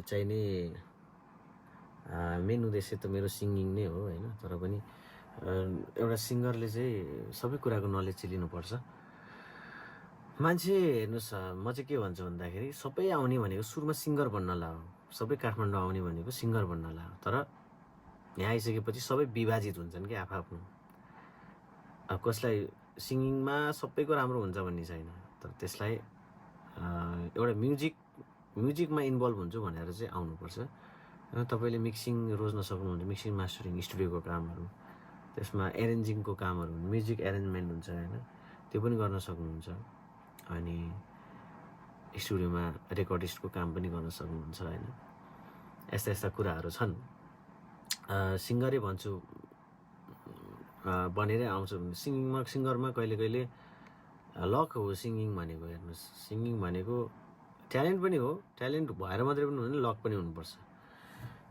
चाहिने मेन उद्देश्य त मेरो सिङ्गिङ नै हो होइन। तर पनि एउटा सिङ्गरले चाहिँ सबै कुराको नलेज चाहिँ लिनुपर्छ। मान्छे हेर्नुहोस्, म चाहिँ के भन्छु भन्दाखेरि सबै आउने भनेको सुरुमा सिङ्गर बन्नलाई हो, सबै काठमाडौँ आउने भनेको सिङ्गर बन्नलाई हो। तर यहाँ आइसकेपछि सबै विभाजित हुन्छन् कि आफ्नो। अब कसलाई सिङ्गिङमा सबैको राम्रो हुन्छ भन्ने छैन, तर त्यसलाई एउटा म्युजिकमा इन्भल्भ हुन्छु भनेर चाहिँ आउनुपर्छ। तपाईँले मिक्सिङ रोज्न सक्नुहुन्छ, मिक्सिङ मास्टरिङ स्टुडियोको कामहरू, त्यसमा एरेन्जिङको कामहरू, म्युजिक एरेन्जमेन्ट हुन्छ होइन, त्यो पनि गर्न सक्नुहुन्छ। अनि स्टुडियोमा रेकर्डिस्टको काम पनि गर्न सक्नुहुन्छ होइन। यस्ता यस्ता कुराहरू छन्। सिङ्गरै भन्छु बनेरै आउँछु। सिङ्गरमा कहिले कहिले लक हो सिङ्गिङ भनेको। हेर्नुहोस्, सिङ्गिङ भनेको ट्यालेन्ट पनि हो, ट्यालेन्ट भएर मात्रै पनि हुँदैन, लक पनि हुनुपर्छ।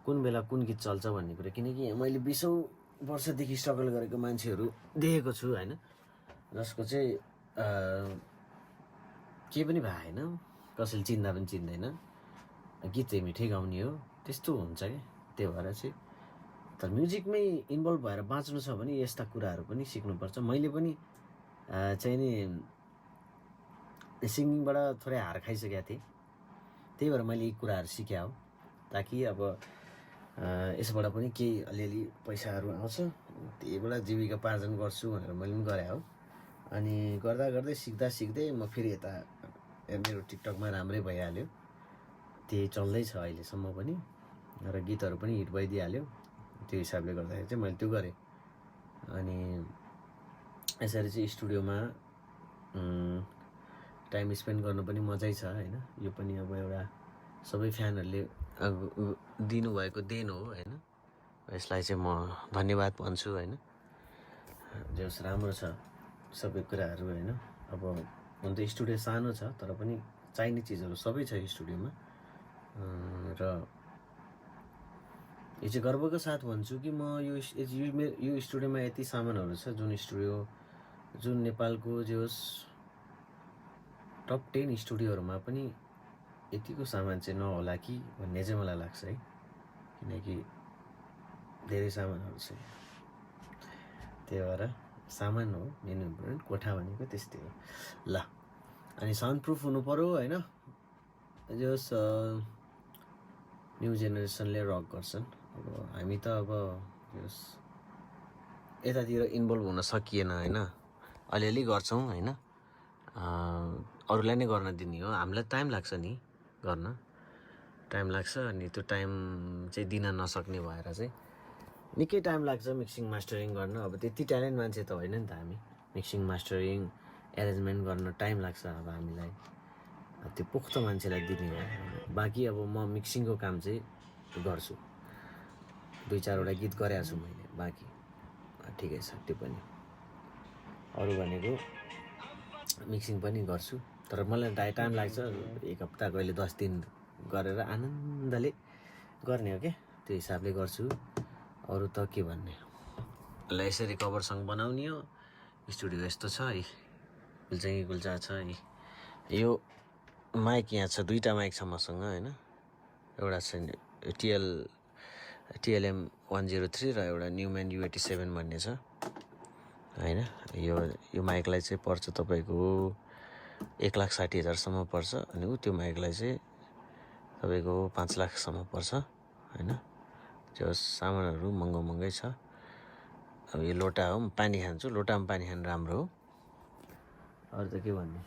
कुन बेला कुन गीत चल्छ भन्ने कुरा, किनकि मैले 20औं वर्षदेखि स्ट्रगल गरेको मान्छेहरू देखेको छु होइन, जसको चाहिँ केही पनि भए होइन, कसैले चिन्दा पनि चिन्दैन, गीत चाहिँ मिठै गाउने हो, त्यस्तो हुन्छ क्या। त्यो भएर चाहिँ तर म्युजिकमै इन्भल्भ भएर बाँच्नु छ भने यस्ता कुराहरू पनि सिक्नुपर्छ। मैले पनि चाहिँ नि सिङ्गिङबाट थोरै हार खाइसकेको थिएँ, त्यही भएर मैले यी कुराहरू सिकेँ हो, ताकि अब यसबाट पनि केही अलिअलि पैसाहरू आउँछ, त्यहीबाट जीविकोपार्जन गर्छु भनेर मैले पनि गरेँ हो। अनि गर्दा गर्दै सिक्दै म फेरि यता मेरो टिकटकमा राम्रै भइहाल्यो, त्यही चल्दैछ अहिलेसम्म पनि, र गीतहरू पनि हिट भइदिइहाल्यो। त्यो हिसाबले गर्दाखेरि चाहिँ मैले त्यो गरेँ। अनि यसरी चाहिँ स्टुडियोमा टाइम स्पेन्ड गर्नु पनि मजै छ होइन। यो पनि अब एउटा सबै फ्यानहरूले दिनुभएको देन हो होइन। यसलाई चाहिँ म धन्यवाद भन्छु होइन। जस राम्रो छ सबै कुराहरू होइन। अब हुन त स्टुडियो सानो छ, तर पनि चाहिने चिजहरू सबै छ स्टुडियोमा। र यो चाहिँ गर्वको साथ भन्छु कि म यो स्टुडियोमा यति सामानहरू छ, जुन नेपालको जे होस् टप 10 स्टुडियोहरूमा पनि यतिको सामान चाहिँ नहोला कि भन्ने चाहिँ मलाई लाग्छ है, किनकि धेरै सामानहरू छ। त्यही भएर सामान हो मेन इम्पोर्टेन्ट, कोठा भनेको त्यस्तै हो ल। अनि साउन्ड प्रुफ हुनु पऱ्यो होइन। जस न्यू जेनेरेसनले रक गर्छन्, अब हामी त अब यतातिर इन्भल्भ हुन सकिएन होइन, अलिअलि गर्छौँ होइन। अरूलाई नै गर्न दिने हो, हामीलाई टाइम लाग्छ नि गर्न, टाइम लाग्छ। अनि त्यो टाइम चाहिँ दिन नसक्ने भएर चाहिँ निकै टाइम लाग्छ मिक्सिङ मास्टरिङ गर्न। अब त्यति ट्यालेन्ट मान्छे त होइन नि त हामी, मिक्सिङ मास्टरिङ एरेन्जमेन्ट गर्न टाइम लाग्छ अब हामीलाई, त्यो पुख्त मान्छेलाई दिने हो। बाँकी अब म मिक्सिङको काम चाहिँ गर्छु, 2-4वटा गीत गरेको छु मैले, बाँकी ठिकै छ त्यो पनि। अरू भनेको मिक्सिङ पनि गर्छु, तर मलाई टाइम लाग्छ, 1 हप्ता कहिले 10 दिन गरेर आनन्दले गर्ने हो क्या, त्यो हिसाबले गर्छु। अरू त के भन्ने, ल यसरी कभर सङ बनाउने हो। स्टुडियो यस्तो छ है, गुल्चा छ है। यो माइक यहाँ छ, 2टा माइक छ मसँग होइन। एउटा चाहिँ TLM 103 र एउटा न्युम्यान U87 भन्ने छ होइन। यो माइकलाई चाहिँ पर्छ तपाईँको 1,60,000 पर्छ। अनि त्यो माइकलाई चाहिँ तपाईँको 5 लाखसम्म पर्छ होइन। त्यो सामानहरू महँगै छ। अब यो लोटा हो, पानी खान्छु, लोटामा पानी खानु राम्रो हो। अरू त के भन्ने।